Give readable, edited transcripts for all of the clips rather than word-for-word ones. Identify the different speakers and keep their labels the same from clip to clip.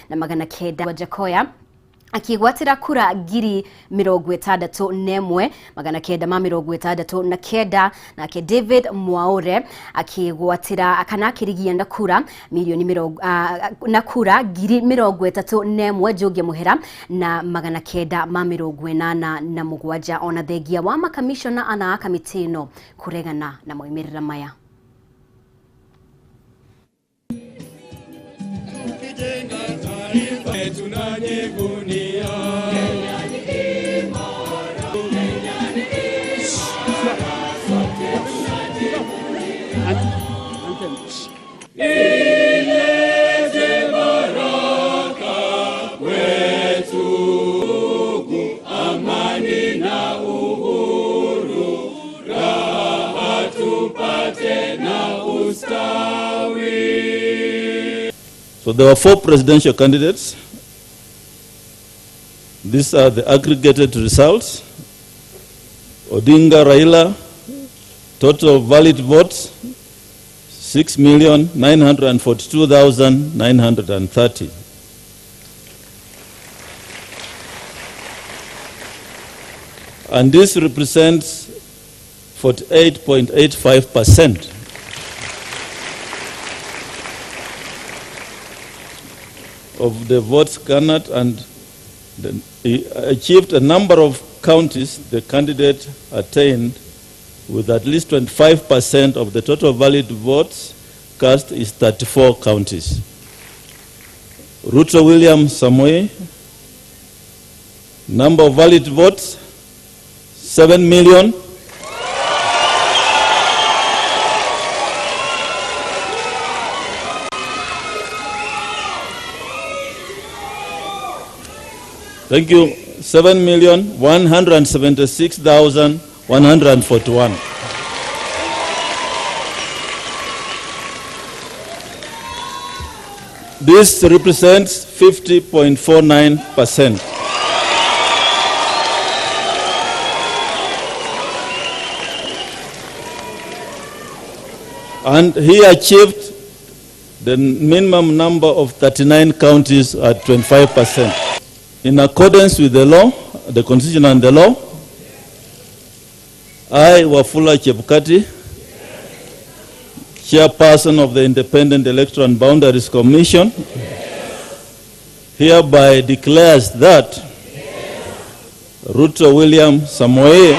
Speaker 1: na magana kenda. Wajackoyah akigwatira kura 61,969, nake David Mwaure akigwatira akana akirigia na kura milioni mirongo na kura 31,000 Njogia Muhera na 987. Ona thengia wa makamishona ana kamiti ino kuregana na moimirira maya.
Speaker 2: Tunajivunia Kenya ni imara, Kenya ni imara, sote tunajivunia. Ilete baraka kwetu, amani na uhuru, raha tupate na ustawi.
Speaker 3: So there were 4 presidential candidates. These are the aggregated results. Odinga Raila, total valid votes, 6,942,930. And this represents 48.85%. Of the votes garnered, and he achieved a number of counties the candidate attained with at least 25% of the total valid votes cast is 34 counties. Ruto William Samoei, number of valid votes, 7 million. Thank you. 7,176,141. This represents 50.49%. And he achieved the minimum number of 39 counties at 25%. In accordance with the law, the Constitution and the law, I, Wafula Chebukati, Chairperson of the Independent Electoral and Boundaries Commission, hereby declares that Ruto William Samoei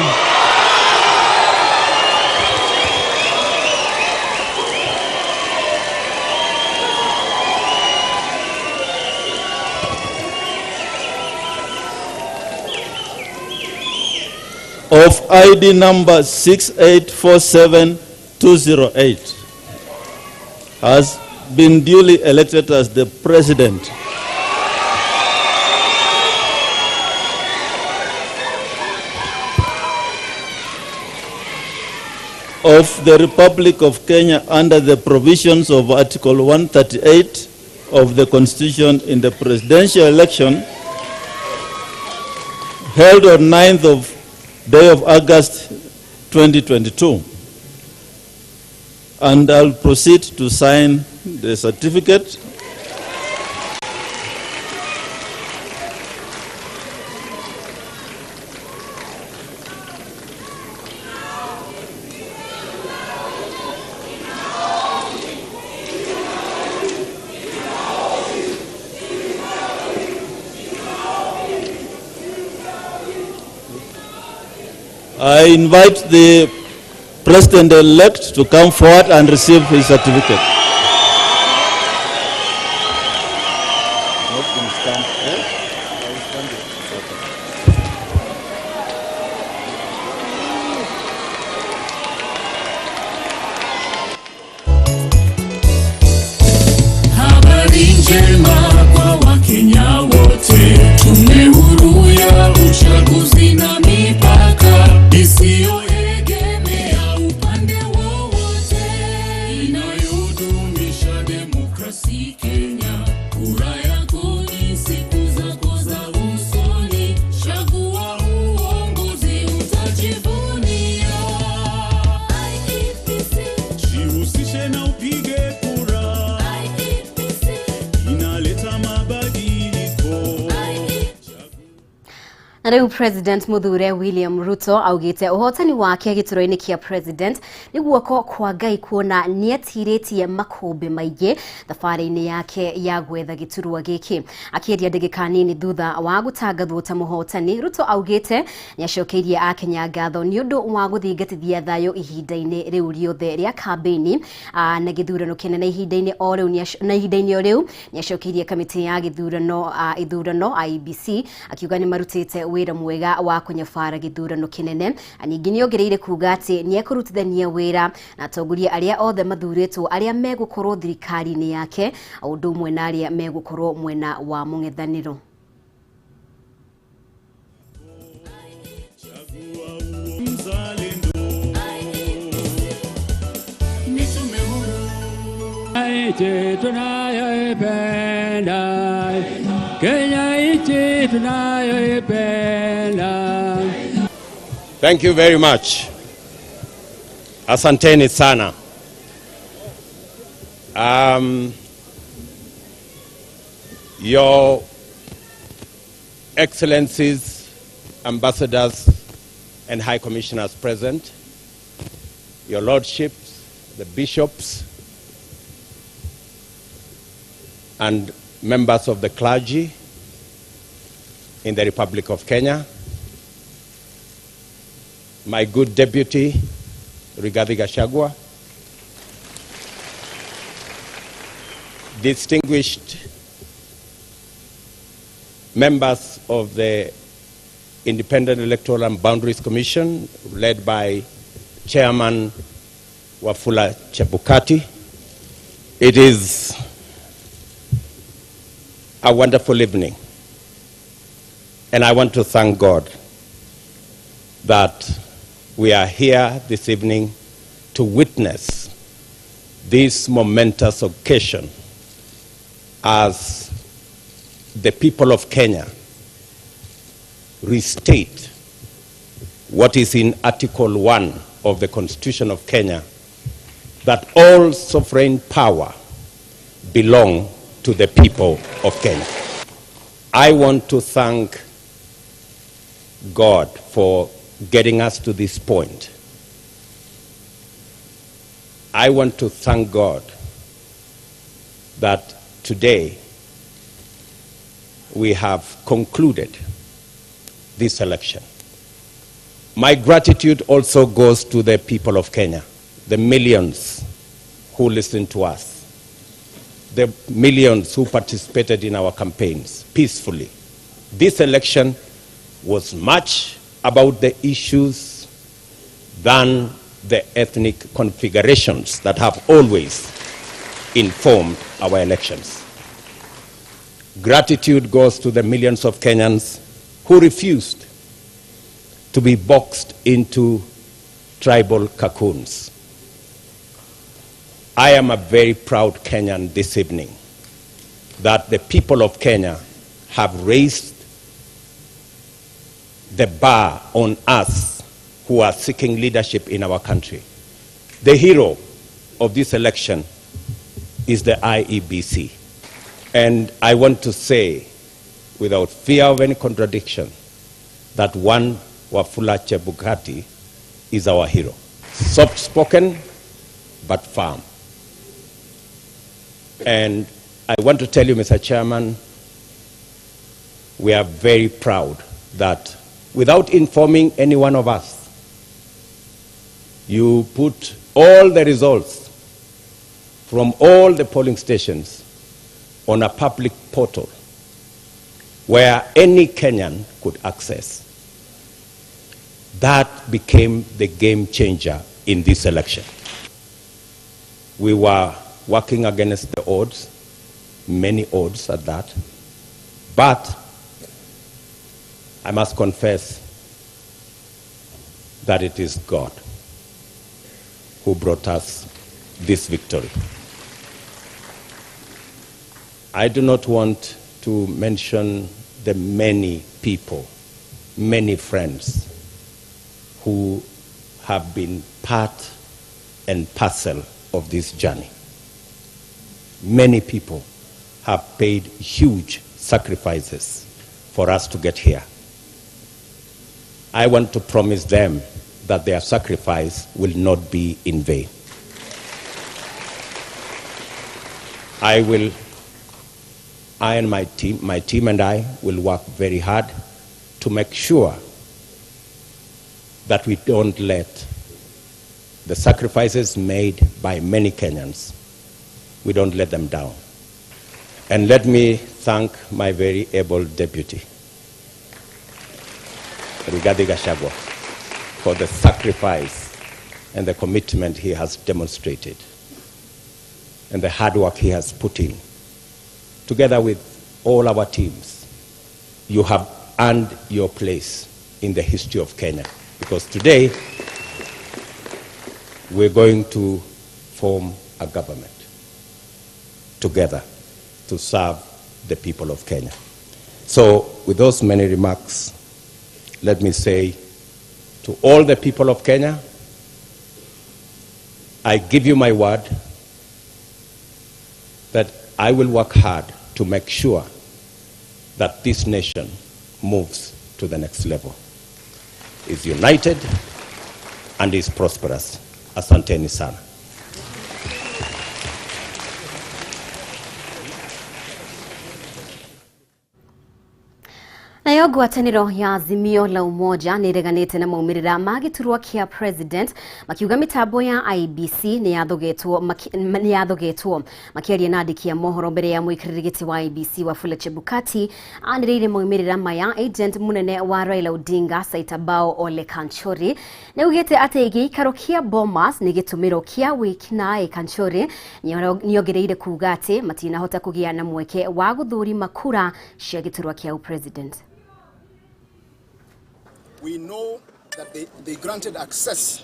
Speaker 3: of ID number 6847208 has been duly elected as the President of the Republic of Kenya under the provisions of Article 138 of the Constitution in the presidential election held on 9th of day of August 2022. And I'll proceed to sign the certificate. I invite the President-elect to come forward and receive his certificate.
Speaker 2: Habari njema kwa Wakenya wote, tume huru ya uchaguzi na mipaka isiyoegemea upande wowote, inayodumisha demokrasi Kenya. Kura yako ni siku zako za usoni, chagua uongozi utajivunia. IEBC,
Speaker 4: Jihusishe na upige kura,
Speaker 2: IEBC,
Speaker 4: inaleta mabadiliko.
Speaker 1: Na rĩu President Muthure William Ruto augĩte ũhotani wake gĩturwa-inĩ kĩa President nĩ guoko kwa Ngai kuona nĩetirĩtie makũmbĩ maingĩ thabarĩ-inĩ yake ya gwetha gĩturwa gĩkĩ. Akĩaria ndagĩka nini thutha wa gũtangathwo ta mũhotani, Ruto augĩte nĩacokeirie akenya ngatho nĩ ũndũ wa gũthingatithia thayũ ihinda-inĩ rĩu rĩothe rĩa kambĩini na gĩthurano kĩnene. Ihinda-inĩ o rĩu na ihinda-inĩ o rĩu nĩacokeirie kamĩtĩ ya gĩthurano ithurano IEBC akiuga nĩ marutĩte wĩra mwega wa kũnyabara gĩthurano kĩnene. Ningĩ nĩongereire kuga atĩ nĩekũrutithania wĩra na atongoria arĩa othe mathurĩtwo arĩa megũkorwo thirikari-inĩ yake o ũndũ ũmwe na arĩa megũkorwo mwena wa mũng'ethanĩro.
Speaker 4: Nchi tunayoipenda, Kenya nchi tunayoipenda.
Speaker 5: Thank you very much. Asanteni sana. Your Excellencies, Ambassadors and High Commissioners present, Your Lordships, the Bishops, and members of the clergy in the Republic of Kenya, my good deputy, Rigathi Gachagua, distinguished members of the Independent Electoral and Boundaries Commission, led by Chairman Wafula Chebukati. It is a wonderful evening, and I want to thank God that we are here this evening to witness this momentous occasion as the people of Kenya restate what is in Article 1 of the Constitution of Kenya, that all sovereign power belong to the people of Kenya. I want to thank God for getting us to this point. I want to thank God that today we have concluded this election. My gratitude also goes to the people of Kenya, the millions who listened to us, the millions who participated in our campaigns peacefully. This election was much about the issues than the ethnic configurations that have always informed our elections. Gratitude goes to the millions of Kenyans who refused to be boxed into tribal cocoons. I am a very proud Kenyan this evening that the people of Kenya have raised the bar on us who are seeking leadership in our country. The hero of this election is the IEBC. And I want to say, without fear of any contradiction, that one Wafula Chebukati is our hero. Soft-spoken, but firm. And I want to tell you, Mr. Chairman, we are very proud that without informing any one of us, you put all the results from all the polling stations on a public portal where any Kenyan could access. That became the game changer in this election. We were working against the odds, many odds at that, but I must confess that it is God who brought us this victory. I do not want to mention the many people, many friends who have been part and parcel of this journey. Many people have paid huge sacrifices for us to get here. I want to promise them that their sacrifice will not be in vain. I and my team and I will work very hard to make sure that we don't let the sacrifices made by many Kenyans, we don't let them down. And let me thank my very able deputy, Rigathi Gachagua, for the sacrifice and the commitment he has demonstrated and the hard work he has put in. Together with all our teams, you have earned your place in the history of Kenya, because today we're going to form a government together to serve the people of Kenya. So with those many remarks, let me say to all the people of Kenya, I give you my word that I will work hard to make sure that this nation moves to the next level, is united and is prosperous. Asanteni sana.
Speaker 1: Nayo ngwatanĩro ya Azimio la Umoja nĩ ĩreganĩte na maumĩrĩra ma gĩturwa kĩa president, makiuga mĩtambo ya IEBC nĩ yathogetwo. Makĩaria na andĩki a mohoro mbere ya mũikarĩri gĩtĩ wa IEBC Wafula Chebukati, anĩrĩire maumĩrĩra maya agent mũnene wa Raila Odinga Saitabao Ole Kanchori nĩ augĩte atĩ gĩikaro kĩa Bomas nĩ gĩtũmĩro kĩa wĩkinaĩ. Kanchori nĩongereire kuuga atĩ matinahota kũgĩa na mweke wa gũthũrima kura cia gĩturwa kĩa president.
Speaker 6: We know that they granted access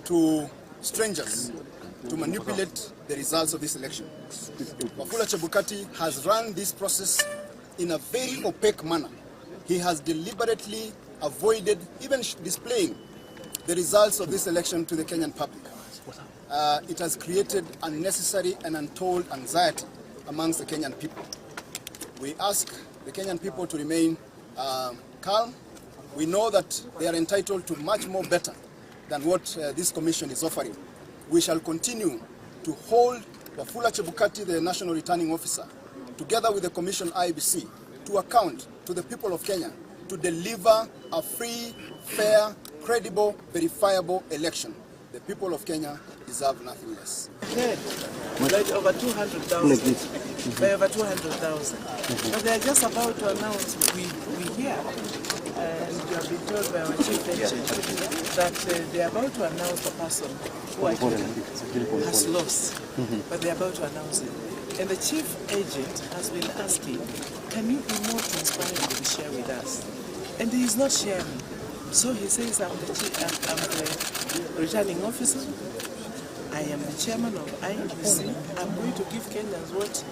Speaker 6: to strangers to manipulate the results of this election. Wafula Chebukati has run this process in a very opaque manner. He has deliberately avoided even displaying the results of this election to the Kenyan public. It has created unnecessary and untold anxiety amongst the Kenyan people. We ask the Kenyan people to remain calm. We know that they are entitled to much more better than what this commission is offering. We shall continue to hold Wafula Chebukati, the National Returning Officer, together with the Commission IEBC, to account to the people of Kenya to deliver a free, fair, credible, verifiable election. The people of Kenya deserve nothing less.
Speaker 7: By over 200,000. By over 200,000. But they are just about to announce, we hear, and we have been told by our chief agent that they are about to announce the person who actually has lost, but they are about to announce it. And the chief agent has been asking, can you be more transparent and share with us? And he is not sharing. So he says, I'm the returning officer. I am the chairman of IEBC. I'm going to give Kenyans what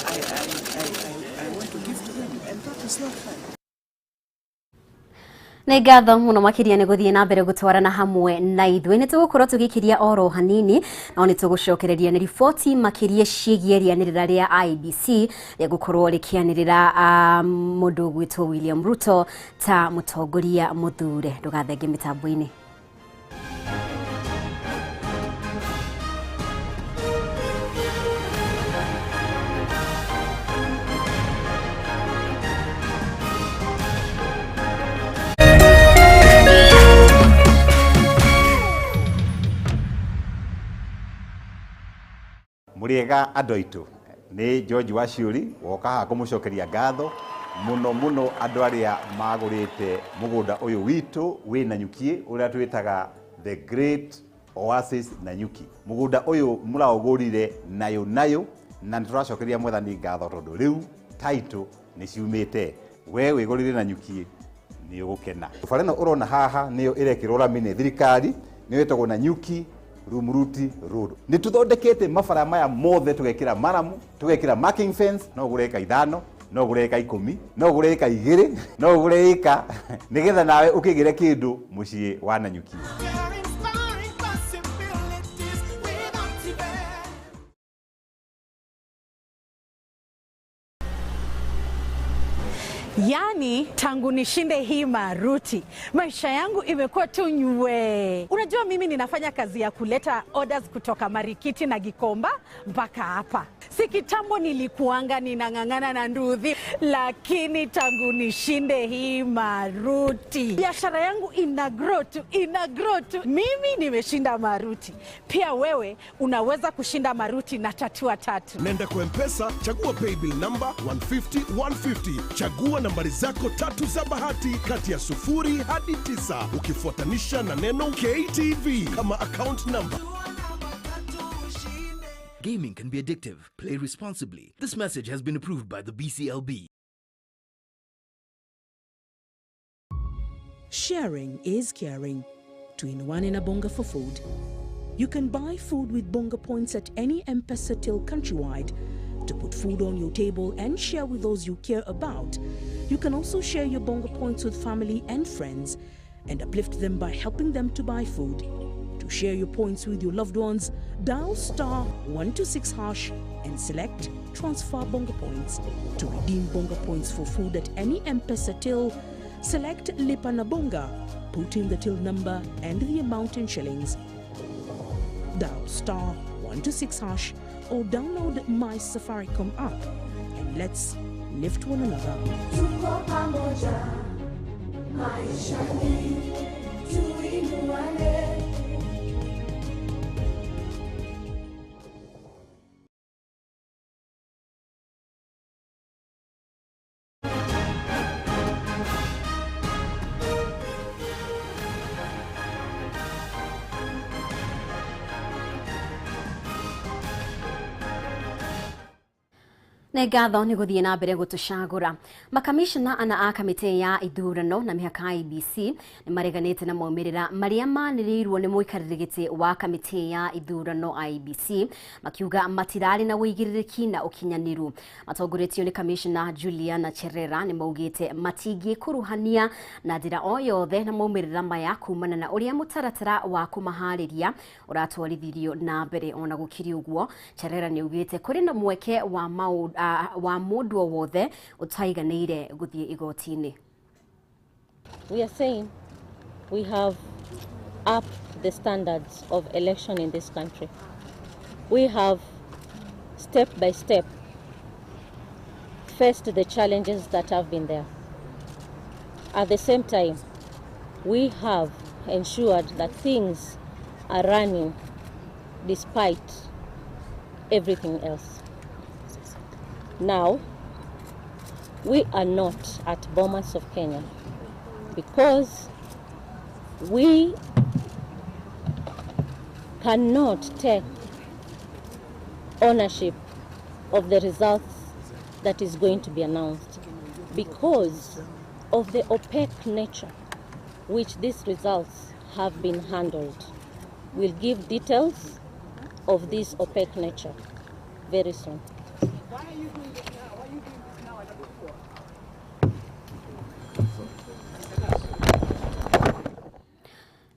Speaker 7: I want to give to them, and that is not fair.
Speaker 1: Nĩ ngatho mũno makĩria nĩ gũthiĩ na mbere gũtwarana hamwe na ithuĩ. Nĩ tũgũkorwo tũgĩkiria oro hanini, no nĩ tũgũcokereria nĩ riboti makĩria ciĩgiĩ rĩanĩrĩra rĩa IEBC rĩa gũkorwo rĩkĩanĩrĩra mũndũ ũgwĩtwo William Ruto ta mũtongoria mũthure. Ndũgathenge mĩtambo-inĩ.
Speaker 8: Muriega andũ aitũ, nĩ George Waciuri woka haha kũmũcokeria ngatho mũno mũno andũ arĩa magũrĩte mũgũnda ũyũ witũ wĩ Nanyuki ũrĩa twĩtaga The Great Oasis Nanyuki. Mũgũnda ũyũ mũraũgũrire nayo nayo, na nĩtũracokeria Mwathani ngatho tondũ rĩu title nĩ ciumĩte. We wĩgũrĩre Nanyuki nĩ ũgũkena. Bara ĩno ũrona haha nĩyo ĩrekĩrwo rami nĩ thirikari, nĩyo ĩtagwo Nanyuki Rumuruti Road. Nĩ tũthondekete mabara maya mothe, tũgekĩra maramu, tũgekĩra marking fence, no ũgũre ĩka 5, no ũgũre ĩka 10, no ũgũre ĩka 2, no ũgũre ĩka, nĩgetha nawe ũkĩgĩre kĩndũ mũciĩ wa Nanyuki.
Speaker 9: Yaani tangu nishinde hii maruti, maisha yangu imekuwa tu nywe. Unajua mimi ninafanya kazi ya kuleta orders kutoka Marikiti na Gikomba mpaka hapa. Si kitambo nilikuanga ninang'ang'ana na nduthi, lakini tangu nishinde hii maruti, biashara yangu ina grow tu, ina grow tu. Mimi nimeshinda maruti. Pia wewe unaweza kushinda maruti na tatua tatu.
Speaker 10: Nenda kwa M-Pesa, chagua paybill number 150 150. Chagua nambari zako tatu za bahati kati ya 0 hadi 9 ukifuatanisha na neno KTV kama account number.
Speaker 11: Gaming can be addictive. Play responsibly. This message has been approved by the BCLB.
Speaker 12: Sharing is caring. Tuinuane na Bonga for food. You can buy food with Bonga points at any M-Pesa till countrywide to put food on your table and share with those you care about. You can also share your Bonga points with family and friends and uplift them by helping them to buy food. To share your points with your loved ones, dial star 126 hash and select Transfer Bonga Points. To redeem Bonga Points for food at any M-Pesa till, select Lipa na Bonga, put in the till number and the amount in shillings. Dial star 126 hash or download My Safaricom app and let's lift one another.
Speaker 13: Tuko pamoja, maishani tuinuane.
Speaker 1: Nĩ ngatho nĩ gũthiĩ na mbere gũtũcagũra. Makamishna ana a kamĩtĩ ya ithurano na mĩhaka IEBC nĩ mareganĩte na maumĩrĩra marĩa manĩrĩirwo nĩ mũikarĩri gĩtĩ wa kamĩtĩ ya ithurano IEBC, makiuga matirarĩ na ũigĩrĩrĩki na ũkinyanĩru. Matongoretio nĩ kamishna Juliana Cherera nĩ maugĩte matingĩkuruhania na njĩra o yothe na maumĩrĩra maya kumana na ũrĩa mũtaratara wa kũmaharĩria ũratwarithirio na mbere. Ona gũkĩrĩ ũguo, Cherera nĩ augĩte kũrĩ na mweke wa maũndũ wa mũndũ o wothe ũtaiganĩire gũthiĩ igoti-inĩ.
Speaker 14: We are saying we have upped the standards of election in this country. We have step by step faced the challenges that have been there. At the same time, we have ensured that things are running despite everything else. Now, we are not at Bomas of Kenya because we cannot take ownership of the results that is going to be announced because of the opaque nature which these results have been handled. We'll give details of this opaque nature very soon.
Speaker 7: Why are you doing this now? Why are you doing this now and not before?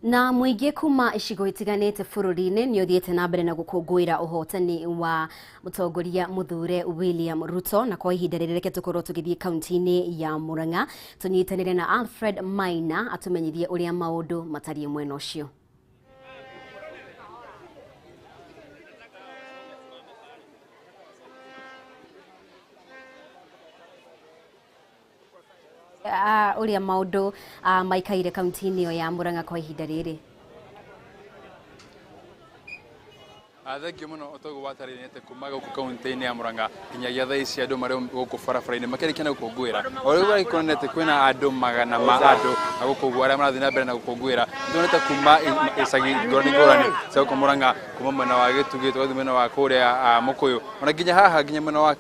Speaker 1: Na mũingĩ kuma icigo itiganĩte bũrũri-inĩ nĩ ũthiĩte na mbere na gũkũngũĩra ũhotani wa mũtongoria mũthure William Ruto, na kwa ihinda rĩrĩ reke tũkorwo tũgĩthiĩ kaunti-inĩ ya Murang'a tũnyitanĩre na Alfred Maina atũmenyithie ũrĩa maũndũ matariĩ mwena ũcio. Ũrĩa maũndũ maikaire kaunti-inĩ ĩyo ya Murang'a kwa ihinda rĩrĩ.
Speaker 15: Thengio muno otoguo watarĩria kuma gũkũ kaunti-inĩ ya Murang'a nginyagia thaa ici andũ marĩ gũkũ barabara-inĩ makĩrĩkia na gũkũngũĩra. O rĩu ũragĩkorwo atĩ kwĩna andũ magana ma andũ a gũkũ ũguo arĩa marathiĩ na mbere na gũkũngũĩra. Nĩtuonete kuma icagi ngũrani ngũrani cia gũkũ Murang'a, kuma mwena wa Gĩtugĩ tũgathiĩ mwena wa kũrĩa Mũkũyũ, ona nginya haha nginya mwena wa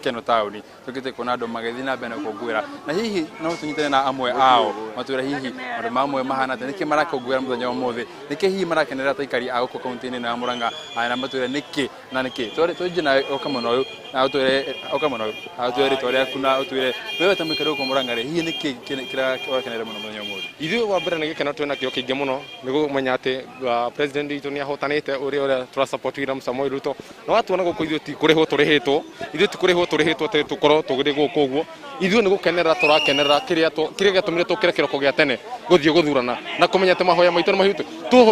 Speaker 15: Keno taũni tũkĩte kuona andũ magĩthiĩ na mbere na gũkũngũĩra. Na hihi no tũnyitane na amwe ao matwĩre hihi maũndũ mamwe mahana atĩa, nĩkĩ marakũngũĩra mũthenya wa ũmũthĩ, nĩkĩ hihi marakenerera ta aikari a gũkũ kaunti-inĩ ya Murang'a, na matwĩre nĩkĩ na nĩkĩ. Tũnjie na oka mwena ũyũ na ũtwĩre oka mwena ũyũ na ũtwĩre rĩtwa rĩaku na ũtwĩre wewe ta mũikari gũkũ Murang'a rĩ, hihi nĩkĩ kĩrĩa ũrakenerera mũno mũthenya wa ũmũthĩ?
Speaker 16: Ithuĩ wa mbere nĩ gĩkeno twĩna kĩo kĩingĩ mũno nĩ kũmenya atĩ president witũ nĩ ahotanĩte ũrĩa tũra support William Samoei Ruto. Na watuona gũkũ ithuĩ ti kũrĩhwo tũrĩhĩtwo, ithuĩ ti kũrĩhwo tũrĩhĩtwo atĩ tũkorwo tũrĩ gũkũ ũguo. Ithuĩ nĩ gũkenerera tũrakenerera kĩrĩa gĩatũmire tũkĩre kĩroko gĩa tene gũthiĩ gũthurana na kũmenya atĩ mahoya maitũ nĩ mahiũ.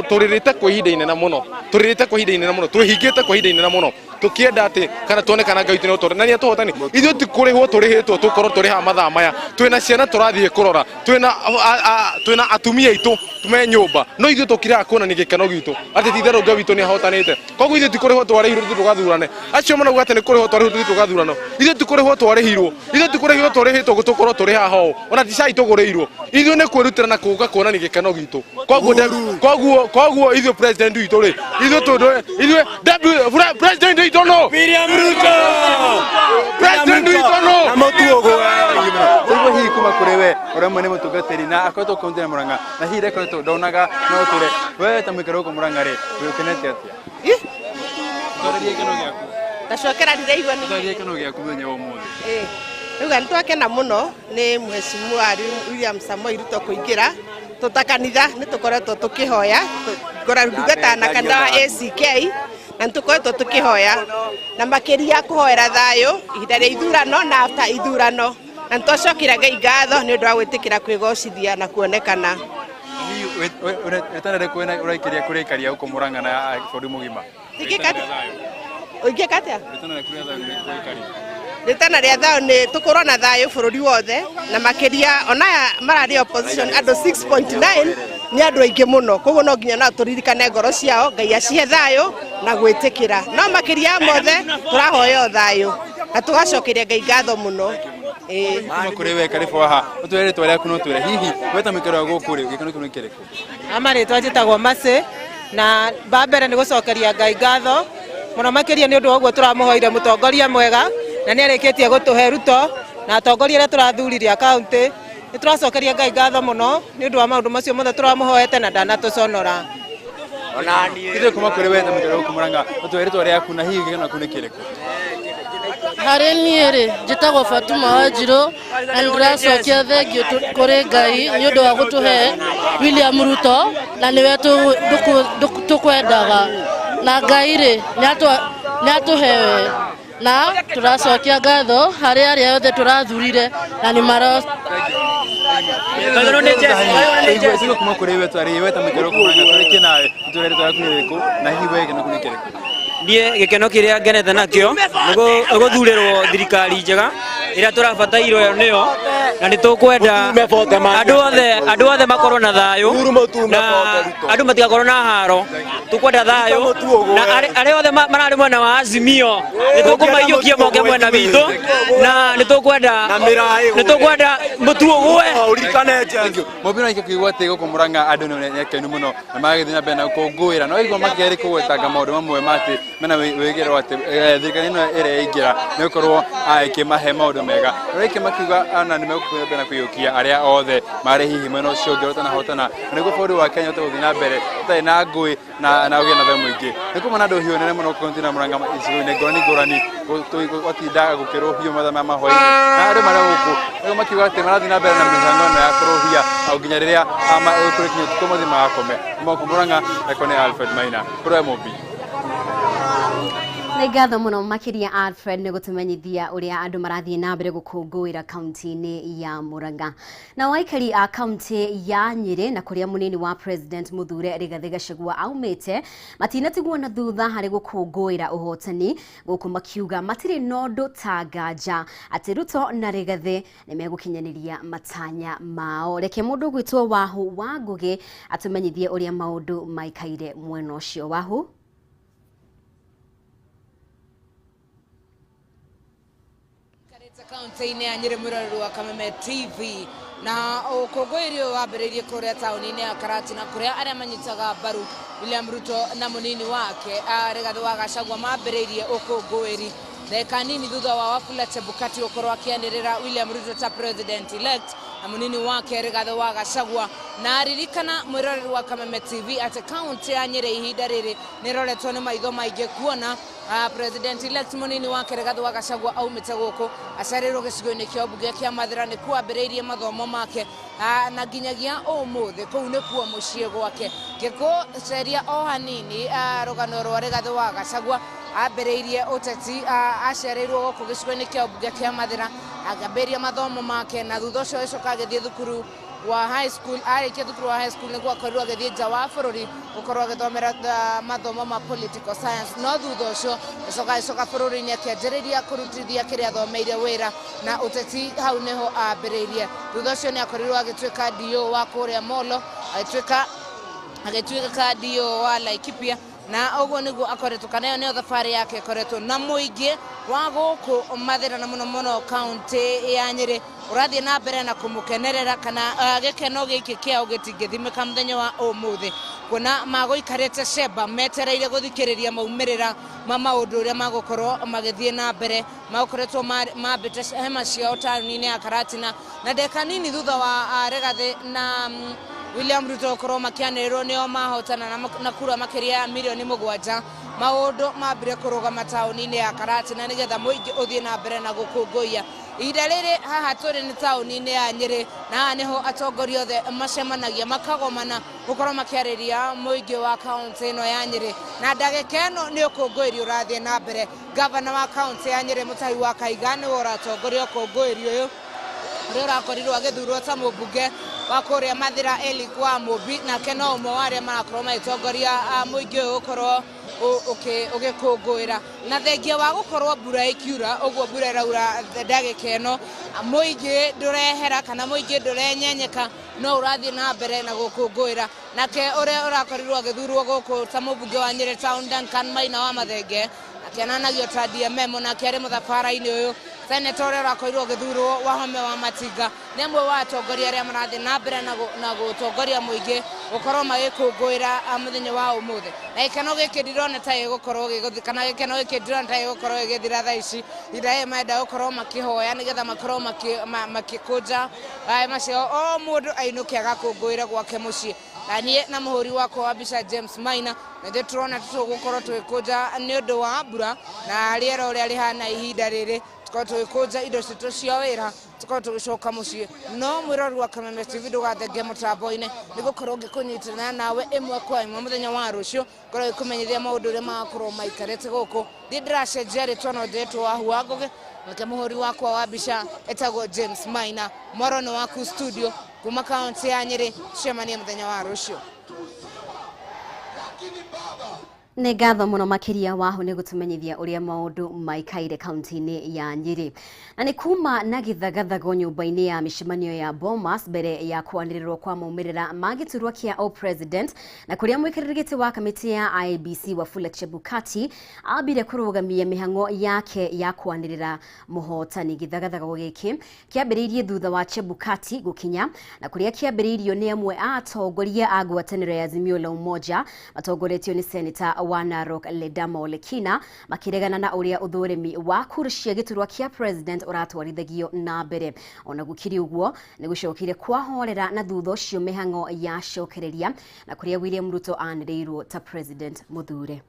Speaker 16: Tũrĩrĩte kwa ihinda inene mũno, tũrĩrĩte kwa ihinda inene mũno, twĩhingĩte kwa ihinda inene mũno, tũkĩenda atĩ kana tuone kana Ngai witũ nĩ ũtũre na nĩ atũhotani. Ithuĩ ti kũrĩhwo tũrĩhĩtwo tũkorwo tũrĩ haha mathaa maya, twĩna ciana tũrathiĩ kũrora, twĩna atumia aitũ me nyũmba, no ithuĩ tũkiraga kuonania gĩkeno gitũ atĩ ti itherũ Ngai witũ nĩ ahotanĩte. Koguo ithuĩ ti kũrĩhwo twarĩhirwo tũthiĩ tũgathurane. Acio marauga atĩ nĩ kũrĩhwo twarĩhirwo tũthiĩ tũgathurano, ithuĩ ti kũrĩhwo twarĩhirwo, ithuĩ ti kũrĩhwo tũrĩhĩtwo tũkorwo tũrĩ haha ũũ, ona ti cai tũgũrĩirwo. Ithuĩ nĩ kwĩrutĩra na kũũka kuonania gĩkeno gitũ. Koguo ithuĩ president witũ rĩ, ithuĩ tondũ ithuĩ president witũ no
Speaker 17: William Ruto,
Speaker 16: president witũ no
Speaker 17: na mũtuo.
Speaker 15: Ũguo hihi kuma kũrĩ we ũrĩa mwene mũtungatĩri na akoretwo kaunti ya Murang'a na hihi rekoretwo ndonaga no ũtũre we ta mũikaro gũkũ Murang'a rĩ, wĩ ũkenete atĩa? Twarĩrie gĩkeno gĩaku.
Speaker 7: Ndacokera ndiraigua nĩ
Speaker 15: Twarĩrie gĩkeno gĩaku mũthenya wa ũmũthĩ.
Speaker 7: Rĩu nĩ twakena mũno nĩ Mheshimiwa William Samoei Ruto kũingĩra. Tũta kanitha nĩ tũkoretwo tũkĩhoya, ngora ndungata na kanitha wa ACK, na nĩ tũkoretwo tũkĩhoya na makĩria kũhoera thayũ ihinda rĩa ithurano na after ithurano, na nĩ twacokera Ngai ngatho nĩ ũndũ wa gwĩtĩkĩra kwĩgocithia na kuonekana.
Speaker 15: Rĩtana rĩkũ ũraikĩria kũrĩ aikari a gũkũ Murang'a na bũrũri mũgima?
Speaker 7: Ũingĩka atĩa?
Speaker 15: Rĩtana rĩaku rĩa thayũ nĩ rĩrĩkũ aikari?
Speaker 7: Rĩtana rĩa thayũ nĩ tũkorwo na thayũ bũrũri wothe, na makĩria onaya mararĩ opposition andũ 6.9 nĩ andũ aingĩ mũno, koguo no nginya nao tũririkane ngoro ciao, Ngai acihe thayũ na gwĩtĩkĩra, no makĩria ya mothe tũrahoya o thayũ na tũgacokeria Ngai ngatho mũno.
Speaker 15: Kuma kũrĩ we karibu haha, ũtwĩre rĩtwa rĩaku na ũtwĩre hihi we ta mũikari wa gũkũ rĩ, gĩkeno kĩu nĩ kĩrĩkũ?
Speaker 18: Amarĩtwa njĩtagwo Mercy, na ba mbere nĩ gũcokeria Ngai ngatho mũno makĩria nĩ ũndũ wa ũguo tũramũhoire mũtongoria mwega, na nĩ arĩkĩtie gũtũhe Ruto na atongoria arĩa tũrathurire a kaunti. Nĩ tũracokeria Ngai ngatho mũno nĩ ũndũ wa maũndũ macio mothe tũramũhoete na ndanatũconora.
Speaker 15: Ithuĩ kuma kũrĩ we ta mũikari wa gũkũ Murang'a, ũtwĩre rĩtwa rĩaku na hihi gĩkeno kĩu nĩ kĩrĩkũ?
Speaker 19: Harĩ niĩ rĩ, njĩtagwo Fatuma Wanjirũ na nĩ ndĩracokia thengio kũrĩ Ngai nĩ ũndũ wa gũtũhe William Ruto, na nĩwe tũkwendaga, na Ngai rĩ nĩ atũhe we, na tũracokia ngatho harĩ arĩa othe tũrathurire na nĩ maro.
Speaker 15: Ithuĩ kuma kũrĩ we twarĩ we ta mũikari wa gũkũ Murang'a tũrĩkie nawe, ũtwĩre rĩtwa rĩaku nĩ rĩrĩkũ na hihi we gĩkeno kĩu nĩ kĩrĩkũ?
Speaker 17: Niĩ gĩkeno kĩrĩa ngenete nakĩo nĩ gũthurĩrwo thirikari njega ĩrĩa tũrabatairwo nĩyo, na nĩ tũkwenda andũ othe makorwo na thayũ na andũ matigakorwo na haro. Tũkwenda thayũ na arĩa othe mararĩ mwena wa Azimio nĩ tũkũmaiyũkia moke mwena witũ, na nĩ tũkwenda mũtu ũgwe.
Speaker 15: Mũbira waike kuigua atĩ gũkũ Murang'a andũ nĩ akenu mũno na magagĩthiĩ na mbere na gũkũngũĩra, no igua makĩgeria kũgwetanga maũndũ mamwe ma atĩ mena wĩgĩro atĩ thirikari ĩno ĩrĩa ĩingĩra nĩ gũkorwo ĩkĩmahe maũndũ mega. Rĩngĩ makiuga ona nĩ megũthiĩ na mbere na kũiyũkia arĩa othe marĩ hihi mwena ũcio ũngĩ ũtanahotana, na nĩguo bũrũri wa Kenya ũhote gũthiĩ na mbere ũtarĩ na ngũĩ na ũgĩe na thayũ mũingĩ. Nĩ kuma na ndũhiũ nene mũno kaunti ya Murang'a, icigo-inĩ ngũrani ngũrani gwatinda gũkĩrũhio mathaa ma mahwaĩ-inĩ, na andũ marĩ gũkũ nĩguo makiuga atĩ marathiĩ na mbere na mĩhang'o ĩno ya kũrũhia o nginya rĩrĩa kũrĩ kinya ũtukũ mathiĩ magakome. Kuma gũkũ Murang'a, rekwo nĩ Alfred Maina kũrĩ we Mũmbi.
Speaker 1: Nĩ ngatho mũno makĩria Alfred nĩ gũtũmenyithia ũrĩa andũ marathiĩ na mbere gũkũngũĩra kaunti-inĩ ya Murang'a. Na aikari a kaunti ya Nyĩrĩ na kũrĩa mũnini wa president mũthure Rigathĩ Gachagua aumĩte matinatigwo na thutha harĩ gũkũngũĩra ũhotani gũkũ, makiuga matirĩ na ũndũ ta nganja atĩ Ruto na Rigathĩ nĩ megũkinyanĩria matanya mao. Reke mũndũ ũgwĩtwo Wahu wa Ngũgĩ atũmenyithie ũrĩa maũndũ maikaire mwena ũcio. Wahu.
Speaker 20: Kaunti-inĩ ya Nyĩrĩ, mwĩroreri wa Kameme TV, na ũkũngũĩri ũyũ wambĩrĩirie kũrĩa taũni-inĩ ya Karatina, kũrĩa arĩa manyitaga mbaru William Ruto na mũnini wake Rigathĩ wa Gachagua mambĩrĩirie ũkũngũĩri ndagĩka nini thutha wa Wafula Chebukati gũkorwo akĩanĩrĩra William Ruto ta president elect na mũnini wake Rigathĩ wa Gachagua. Na ririkana, mwĩroreri wa Kameme TV, atĩ kaunti ya Nyĩrĩ ihinda rĩrĩ nĩ ĩroretwo nĩ maitho maingĩ kuona president elect mũnini wake Rigathĩ wa Gachagua aumĩte gũkũ, aciarĩirwo gĩcigo-inĩ kĩa ũmbunge kĩa Mathĩra, nĩ kuambĩrĩirie mathomo make na nginyagia ũmũthĩ kũu nĩkuo mũciĩ gwake. Ngĩkũceria o hanini rũgano rwa Rigathĩ wa Gachagua, ambĩrĩirie ũteti aciarĩirwo gũkũ gĩcigo-inĩ kĩa ũmbunge kĩa Mathĩra. Akĩambĩrĩria mathomo make na thutha ũcio agĩcoka agĩthiĩ thukuru wa high school. Arĩkia thukuru wa high school nĩguo akorirwo agĩthiĩ nja wa bũrũri gũkorwo agĩthomera mathomo ma political science, no thutha ũcio agĩcoka bũrũri-inĩ akĩanjĩrĩria kũrutithia kĩrĩa athomeire wĩra na ũteti. Hau nĩho ambĩrĩirie. Thutha ũcio nĩ akorirwo agĩtuĩka DO wa kũrĩa Molo, agĩtuĩka DO wa Laikipia, na ũguo nĩguo akoretwo, kana ĩyo nĩyo thabarĩ yake ĩkoretwo na mũingĩ wa gũkũ Mathĩra na mũno mũno kaũntĩ ya Nyĩrĩ ũrathiĩ na mbere na kũmũkenerera, kana gĩkeno gĩkĩ kĩao gĩtingĩthimĩka mũthenya wa ũmũthĩ, kuona magũikarĩte cemba metereire gũthikĩrĩria maumĩrĩra ma maũndũ ũrĩa magũkorwo magĩthiĩ na mbere. Magũkoretwo mambĩte hema ciao taũni-inĩ ya Karatina, na ndagĩka nini thutha wa Rigathĩ na William Ruto gũkorwo makĩanĩrĩrwo nĩo mahotana na kura makĩria ya milioni 7, maũndũ mambire kũrũgama taũni-inĩ ya Karatina nĩgetha mũingĩ ũthiĩ na mbere na gũkũngũiya. Ihinda rĩrĩ haha tũrĩ nĩ taũni-inĩ ya Nyĩrĩ, na haha nĩho atongoria othe macemanagia makagomana gũkorwo makĩarĩria mũingĩ wa kaũntĩ ĩno ya Nyĩrĩ, na ndagĩka ĩno nĩ ũkũngũĩri ũrathiĩ na mbere. Gavana wa kaũntĩ ya Nyĩrĩ, Mutahi wa Kaiga, nĩwe ũratongoria ũkũngũĩri ũyũ, ũrĩa ũrakorirwo agĩthurwo ta mũmbunge wa kũrĩa Mathĩra, Eric wa Mũmbi, nake no ũmwe wa arĩa marakorwo magĩtongoria mũingĩ ũyũ gũkorwo ũgĩkũngũĩra. Na thengia wa gũkorwo mbura ĩkiura ũguo mbura ĩraura ndagĩka ĩno, mũingĩ ndũrehera kana mũingĩ ndũrenyenyeka, no ũrathiĩ na mbere na gũkũngũĩra. Nake ũrĩa ũrakorirwo agĩthurwo gũkũ ta mũmbunge wa Nyĩrĩ Town, Duncan Maina wa Mathenge, akĩonanagio ta DMM, nake arĩ mũthabara-inĩ ũyũ. Seneta ũrĩa ũrakorirwo ũgĩthurwo, Wahome wa Matinga, nĩ amwe wa atongoria arĩa marathiĩ na mbere na gũtongoria mũingĩ gũkorwo magĩkũngũĩra mũthenya wa ũmũthĩ. Na gĩkeno gĩkĩ ndirona ta gĩgũkorwo gĩgũthi, kana gĩkeno gĩkĩ ndirona ta gĩgũkorwo gĩgĩthira thaa ici. Ihinda rĩrĩ marenda gũkorwo makĩhoya nĩgetha makorwo makĩkũnja macio, o mũndũ ainũke agakũngũĩre gwake mũciĩ. Na niĩ na mũhũri wakwa wa mbica James Maina na ithuĩ tũrona tũgũkorwo tũgĩkũnja nĩ ũndũ wa mbura na rĩera ũrĩa rĩhana ihinda rĩrĩ, tũkorwo tũgĩkũnja indo citũ cia wĩra, tũkorwo tũgĩcoka mũciĩ. No mwĩrori wa Kameme TV, ndũgathenge mũtambo-inĩ, nĩ gũkorwo ngĩkũnyitana nawe ĩmwe kwa ĩmwe mũthenya wa rũciũ, ngorwo ngĩkũmenyithia maũndũ ũrĩa magakorwo maikarĩte gũkũ. Thiĩ ndĩracenjia rĩtwa, no ndĩretwo Wahua Ngũgĩ, nake mũhũri wakwa wa mbica etagwo James Maina. Mwaro nĩ waku studio kuma kaũntĩ ya Nyĩrĩ. Tucemanie mũthenya wa rũciũ.
Speaker 1: Nĩ ngatho mũno makĩria, Wahu, nĩ gũtũmenyithia ũrĩa maũndũ maikaire kaunti-inĩ ya Nyĩrĩ. Na nĩ kuma na gĩthagathago nyũmba-inĩ ya mĩcemanio ya Bomas mbere ya kwanĩrĩrwo kwa maumĩrĩra ma gĩturwa kĩa o president, na kũrĩa mũikarĩri gĩtĩ wa kamĩtĩ ya IEBC, Wafula Chebukati, ambire kũrũgamia mĩhang'o yake ya kwanĩrĩra mũhotani. Gĩthagathago gĩkĩ kĩambĩrĩirie thutha wa Chebukati gũkinya, na kũrĩa kĩambĩrĩirio nĩ amwe a atongoria a ngwatanĩro ya Azimio la Umoja matongoretio nĩ seneta wa Narok, Ledama Olekina, makĩregana na ũrĩa ũthũrimi wa kura cia gĩturwa kĩa president ũratwarithagio na mbere. Ona gũkĩrĩ ũguo, nĩ gũcokire kwahorera na thutha ũcio mĩhang'o yacokereria, na kũrĩa William Ruto anĩrĩirwo ta president mũthure.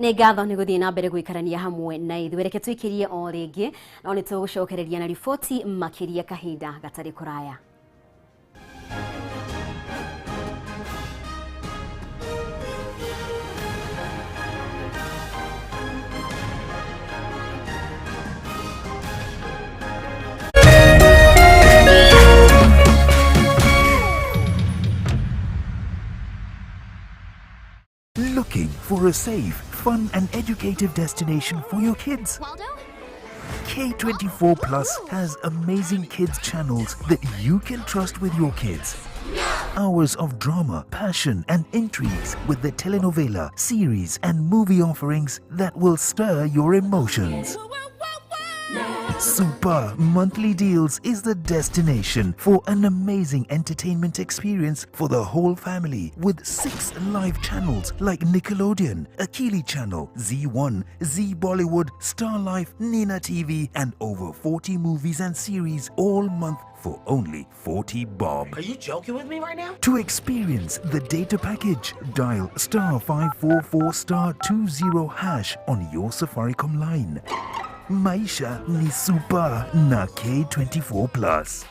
Speaker 1: Nĩ ngatho nĩ gũthiĩ na mbere gũikarania hamwe na ithuĩ. Reke tũikĩrie o rĩngĩ, no nĩ tũgũcokereria na riboti makĩria kahinda gatarĩ kũraya.
Speaker 21: Looking for a safe, fun and educative destination for your kids? K24 Plus has amazing kids channels that you can trust with your kids. Hours of drama, passion and intrigues with the telenovela, series and movie offerings that will stir your emotions. Super Monthly Deals is the destination for an amazing entertainment experience for the whole family with 6 live channels like Nickelodeon, Akili Channel, Z1, Z Bollywood, Star Life, Nina TV and over 40 movies and series all month for only 40 bob.
Speaker 22: Are you joking with me right now?
Speaker 21: To experience the data package, dial star 544 star 20 hash on your Safaricom line. Maisha ni super na K24 Plus.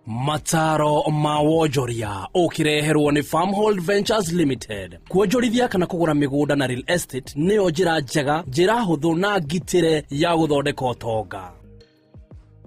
Speaker 23: Mataro ma wonjoria ũkĩreherwo nĩ Farmhold Ventures Limited. Kuonjorithia kana kũgũra mĩgũnda na real estate nĩyo njĩra njega, njĩra hũthũ na ngitĩre ya gũthondeka ũtonga.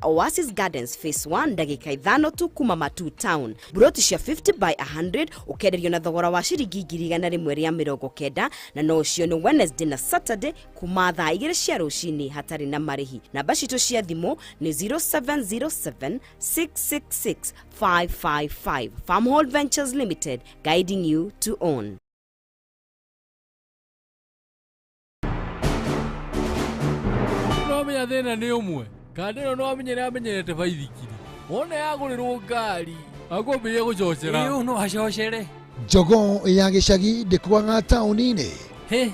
Speaker 24: Oasis Gardens Phase 1 ndagĩka 5 tu kuma Matu Town. Buroti cia 50 by 100 ũkenderio na thogora wa ciringi 190,000 na no ũcio nĩ Wednesday na Saturday kuma thaa 2 cia rũcinĩ hatarĩ na marĩhi. Namba citũ cia thimũ nĩ 0707 666 555. Farmhold Ventures Limited, guiding you to own.
Speaker 25: No menya thĩna nĩ ũmwe kanda ĩno no amenyere amenyerete baithikiri wona yagũrĩrwo ngari akwambĩrĩria gũcocera.
Speaker 26: Ĩĩ, no acocere.
Speaker 27: Jogoo ya gĩcagi ndĩkuaga taũni-inĩ.
Speaker 26: Hĩ,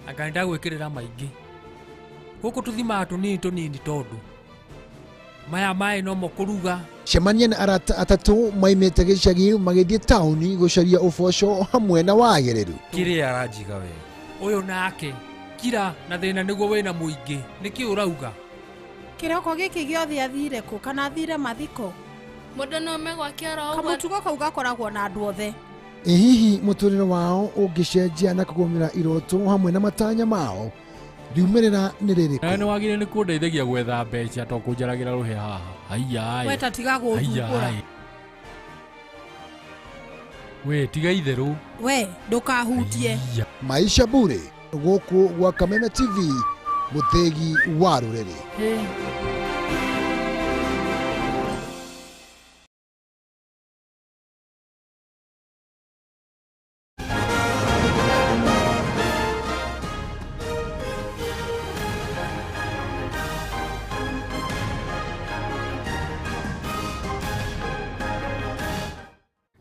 Speaker 26: anga nĩndagwĩkĩrĩra maingĩ. Gũkũ tũthimaga tũnini tũnini tondũ maya maĩ nomo kũruga.
Speaker 27: Cemania na arata atatũ maimĩte gĩcagi magĩthiĩ taũni gũcaria ũboco hamwe na wagĩrĩru.
Speaker 26: Kĩrĩa aranjiga we ũyũ nake kira na thĩna nĩguo wĩna mũingĩ nĩkĩ ũrauga?
Speaker 28: Kĩroko gĩkĩ gĩothe athire kũ kana athire mathiko?
Speaker 19: Mũndũ no ome gwake oro ũguo.
Speaker 28: Kamũtugo kau gakoragwo na andũ othe.
Speaker 27: Ĩ hihi mũtũrĩre wao ũngĩcenjia na kũgũmĩra iroto hamwe na matanya mao? Riumĩrĩra nĩ rĩrĩkũ?
Speaker 25: Nawe nĩwagĩrĩire nĩ kũndeithagia gwetha mbeca to kũnjaragĩra rũhĩ haha. Aiya.
Speaker 28: We ta tiga gũthumbũra.
Speaker 25: We tiga itherũ.
Speaker 28: We ndũkahutie.
Speaker 27: Maisha Bure gũkũ gwa Kameme TV, mũthĩgi wa rũrĩrĩ.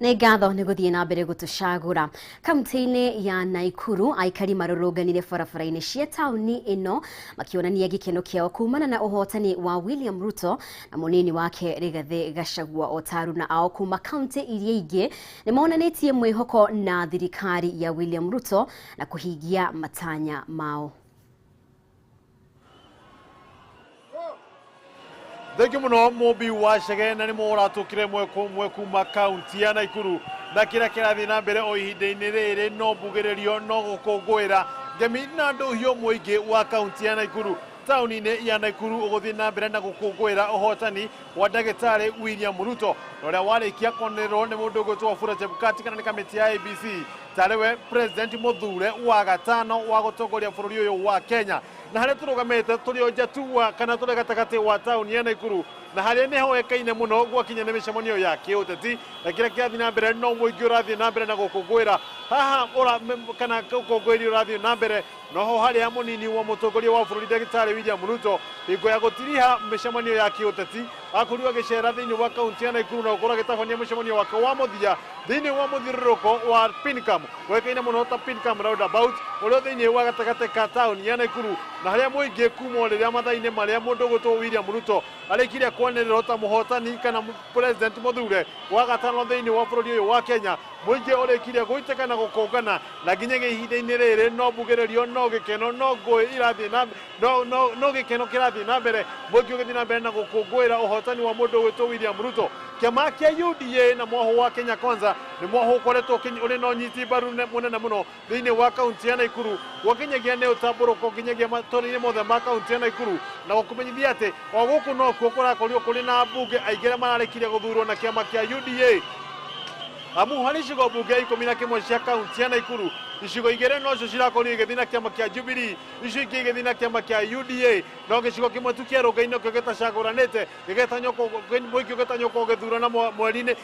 Speaker 1: Nĩ ngatho nĩ gũthiĩ na mbere gũtũcagũra. Kaunti-inĩ ya Naikuru aikari marũrũnganire barabara-inĩ cia taũni ĩno makĩonania gĩkeno kĩao kumana na ũhotani wa William Ruto na mũnini wake Rigathĩ Gachagua. O ta aruna ao kuma kaunti iria ingĩ nĩ monanĩtie mwĩhoko na thirikari ya William Ruto na kũhingia matanya mao.
Speaker 29: Thengiũ mũno Mũmbi wa Chege na nĩ mũratũkire mwe kuma kaunti ya Naikuru na kĩrĩa kĩrathiĩ na mbere o ihinda-inĩ rĩrĩ no mbugĩrĩrio no gũkũngũĩra ngemi na ndũhiũ mũingĩ wa kaunti ya Naikuru. Taũni-inĩ ya Naikuru ũgũthiĩ na mbere na gũkũngũĩra ũhotani wa ndagĩtarĩ William Ruto na ũrĩa warĩkia kwanĩrĩrwo nĩ mũndũ ũgwĩtwo Wafula Chebukati kana nĩ kamĩtĩ ya ABC tarĩ we president mũthure wa gatano wa gũtongoria bũrũri ũyũ wa Kenya. Na harĩa tũrũgamĩte tũrĩ o njatua kana tũrĩ gatagatĩ wa taũni ya Naikuru na harĩa nĩ hoekaine mũno gwakinya nĩ mĩcemanio ya kĩũteti na kĩrĩa kĩrathiĩ na mbere no mũingĩ ũrathiĩ na mbere na gũkũngũĩra haha kana ũkũngũĩri ũrathiĩ na mbere noho harĩa mũnini wa mũtongoria wa bũrũri ndagĩtarĩ William Ruto hingo ya gũtiriha mĩcemanio ya kĩũteti Akorirwo agĩcera thĩinĩ wa kaunti ya Nakuru na gũkorwo agĩtabania mũcemanio wake wa mũthia thĩinĩ wa mũthiũrũrũko wa Pincam wekaine mũno ta Pincam roundabout ũrĩa thĩinĩ wa gatagatĩ ka taũni ya Nakuru na harĩa mũingĩ kuma o rĩrĩa mathaa-inĩ marĩa mũndũ ũgwĩtwo William Ruto arĩkirie kwanĩrĩrwo ta mũhotani kana president mũthure wa gatano thĩinĩ wa bũrũri ũyũ wa Kenya. Mũingĩ ũrĩkirie gũitĩka na gũkũngana na nginyagia ihinda-inĩ rĩrĩ no mbugĩrĩrio no gĩkeno no ngũĩ irathiĩ na no gĩkeno kĩrathiĩ na mbere, mũingĩ ũgĩthiĩ na mbere na gũkũngũĩra ũhotani wa mũndũ ũgwĩtwo William Ruto. Kĩama kĩa UDA na mwahũ wa Kenya Kwanza nĩ mwahũ ũkoretwo ũrĩ na ũnyiti mbaru mũnene mũno thĩinĩ wa kaunti ya Nakuru, gwakinyagia nĩ ũtambũrũko nginyagia matũũra-inĩ mothe ma kaunti ya Nakuru, na gũkũmenyithia atĩ o gũkũ nokuo kũrakorirwo kũrĩ na ambunge aingĩ arĩa mararĩkirie gũthurwo na kĩama kĩa UDA. Amu harĩ icigo mbunge 11 cia kaunti ya Nakuru, icigo igĩrĩ nocio cirakorirwo igĩthiĩ na kĩama kĩa Jubilee, icio ingĩ igĩthiĩ na kĩama kĩa UDA, no gĩcigo kĩmwe tu kĩa Rongai nĩkĩo gĩtacagũranĩte gĩgetanywo mũingĩ ũgĩtanywo gũgĩthurana mweri-inĩ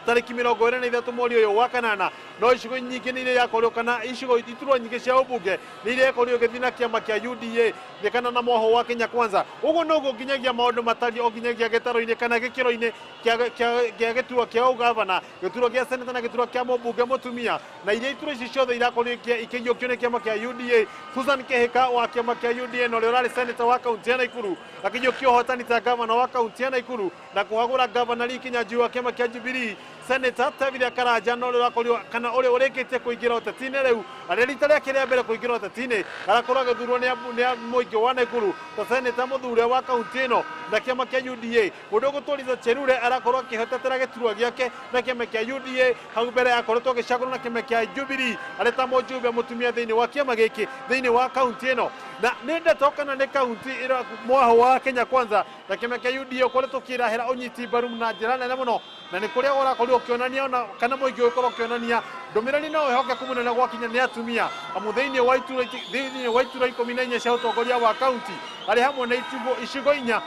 Speaker 29: tarĩki 23 mweri ũyũ wa kanana. No icigo nyingĩ nĩ iria yakorirwo kana icigo iturwa nyingĩ cia ũmbunge nĩ iria yakorirwo igĩthiĩ na kĩama kĩa UDA kana na mwahũ wa Kenya Kwanza. Ũguo noguo nginyagia maũndũ matariĩ o nginyagia gĩtarũ-inĩ kana gĩkĩro-inĩ kĩa gĩturwa kĩa ũgavana, gĩturwa gĩa seneta na gĩturwa kĩa mũmbunge mũtumia, na iria iturwa ici ciothe irakorirwo ikĩiyũkio nĩ kĩama kĩa UDA. Susan Kihika wa kĩama kĩa UDA na ũrĩa ũrarĩ seneta wa kaunti ya Nakuru akĩiyũkia ũhotani ta gavana wa kaunti ya Nakuru na kũhagũra gavana Lee Kinyanjui wa kĩama kĩa Jubilee. Senator Tevithia Karanja na ũrĩa ũrakorirwo kana ũrĩa ũrĩkĩtie kũingĩra ũteti-inĩ rĩu arĩa rita rĩake rĩa mbere kũingĩra ũteti-inĩ arakorwo agĩthurwo nĩ mũingĩ wa Nakuru ta seneta mũthure wa kaunti ĩno na kĩama kĩa UDA. Mũndũ ũgũtwo Liza Chelule arakorwo akĩhotetera gĩturwa gĩake na kĩama kĩa UDA, hau mbere akoretwo agĩcagũrwo na kĩama kĩa Jubilee arĩ ta mũjumbe mũtumia thĩinĩ wa kĩama gĩkĩ thĩinĩ wa kaunti ĩno. Na nĩ ndeto kana nĩ kaunti ĩrĩa mwahũ wa Kenya Kwanza na kĩama kĩa UDA ũkoretwo ũkĩrahĩra ũnyiti mbaru na njĩra nene mũno, na nĩ kũrĩa ũrakorirwo ũkĩonania ona kana mũingĩ ũgĩkorwo ũkĩonania ndũmĩrĩri no ĩhokeku mũnene gwakinya nĩ atumia, amu thĩinĩ wa iturwa 14 cia ũtongoria wa kaunti arĩ hamwe na icigo inya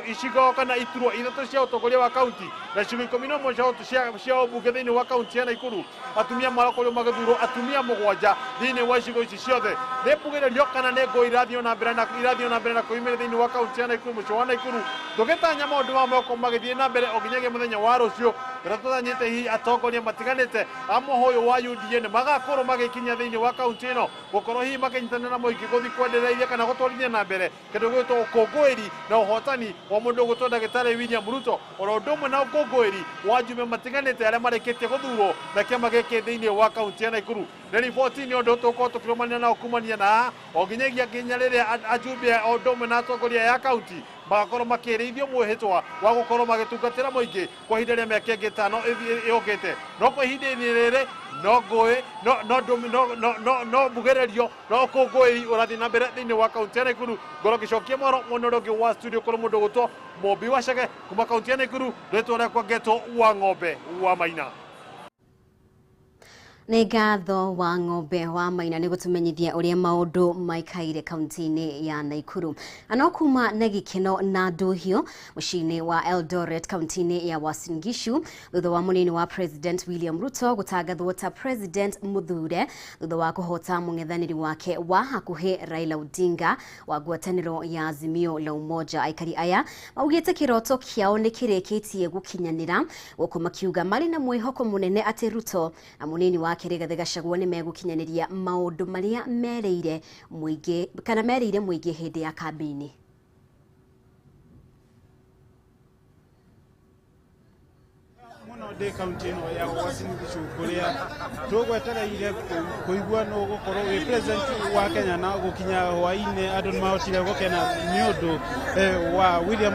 Speaker 29: icigo kana iturwa ithatũ cia ũtongoria wa kaunti na icigo 11 cia ũmbunge thĩinĩ wa kaunti ya Nakuru, atumia marakorirwo magĩthurwo atumia 7 thĩinĩ wa icigo ici ciothe. Nĩ mbugĩrĩrio kana nĩ ngũĩ irathiĩ na mbere na kwĩyumĩria thĩinĩ wa kaunti ya Nakuru, mũciĩ wa Nakuru, tũgĩtanya maũndũ maya megũkorwo magĩthiĩ na mbere o nginyagia mũthenya wa rũciũ rĩrĩa tũtanyĩte hihi atongoria matiganĩte a mũhũ ũyũ wa UDA nĩ magakorwo magĩkinya thĩinĩ wa kaunti ĩno gũkorwo hihi makĩnyitanĩra na mũingĩ gũthiĩ kwendereithia kana gũtwarithia na mbere kĩndũ gĩgwĩtwo ũkũngũĩri na ũhotani wa mũndũ ũgwĩtwo ndagĩtarĩ William Ruto, oro ũndũ ũmwe na ũkũngũĩri wa njumbe matiganĩte arĩa marĩkĩtie gũthurwo na kĩama gĩkĩ thĩinĩ wa kaunti ya Nakuru. Nĩ riboti nĩ ũndũ tũgũkorwo tũkĩrũmania nao kumania na haha o nginyagia nginya rĩrĩa ajumbe o ũndũ ũmwe na atongoria ya kaunti magakorwo makĩrĩithio mwĩhĩtwa wa gũkorwo magĩtungatĩra mũingĩ kwa ihinda rĩa mĩaka ĩngĩ 5 ĩũkĩte. No kwa ihinda-inĩ rĩrĩ no ngũĩ no mbugĩrĩrio no ũkũngũĩri ũrathiĩ na mbere thĩinĩ wa kaunti ya Nakuru. Ngorwo ngĩcokia mwaro mwena ũrĩa ũngĩ wa studio kũrĩ mũndũ ũgwĩtwo Mũmbi wa Chege kuma kaunti ya Nakuru, rĩtwa rĩakwa ngetwo wa Ng'ombe wa Maina.
Speaker 1: Nĩ ngatho wa Ng'ombe wa Maina nĩ gũtũmenyithia ũrĩa maũndũ maikaire kaunti-inĩ ya Nakuru. Ano kuma na gĩkeno na ndũhiũ mũciĩ-inĩ wa Eldoret kaunti-inĩ ya Uasin Gishu thutha wa mũnini wa President William Ruto gũtangathwo ta President mũthure thutha wa kũhota mũng'ethanĩri wake wa hakuhĩ Raila Odinga wa ngwatanĩro ya Azimio la Umoja. Aikari aya maugĩte kĩroto kĩao nĩ kĩrĩkĩtie gũkinyanĩra, gũkũ makiuga marĩ na mwĩhoko mũnene atĩ Ruto na mũnini wa Rigathi Gachagua nĩ megũkinyanĩria maũndũ marĩa merĩire mũingĩ kana merĩire mũingĩ hĩndĩ ya kambĩini.
Speaker 2: Mũno ndĩ kaunti ĩno ya Uasin Gishu kũrĩa tũgwetereire kũigua nũ gũkorwo wĩ president wa Kenya, na gũkinya hwaĩ-inĩ andũ nĩ mahotire gũkena nĩ ũndũ wa William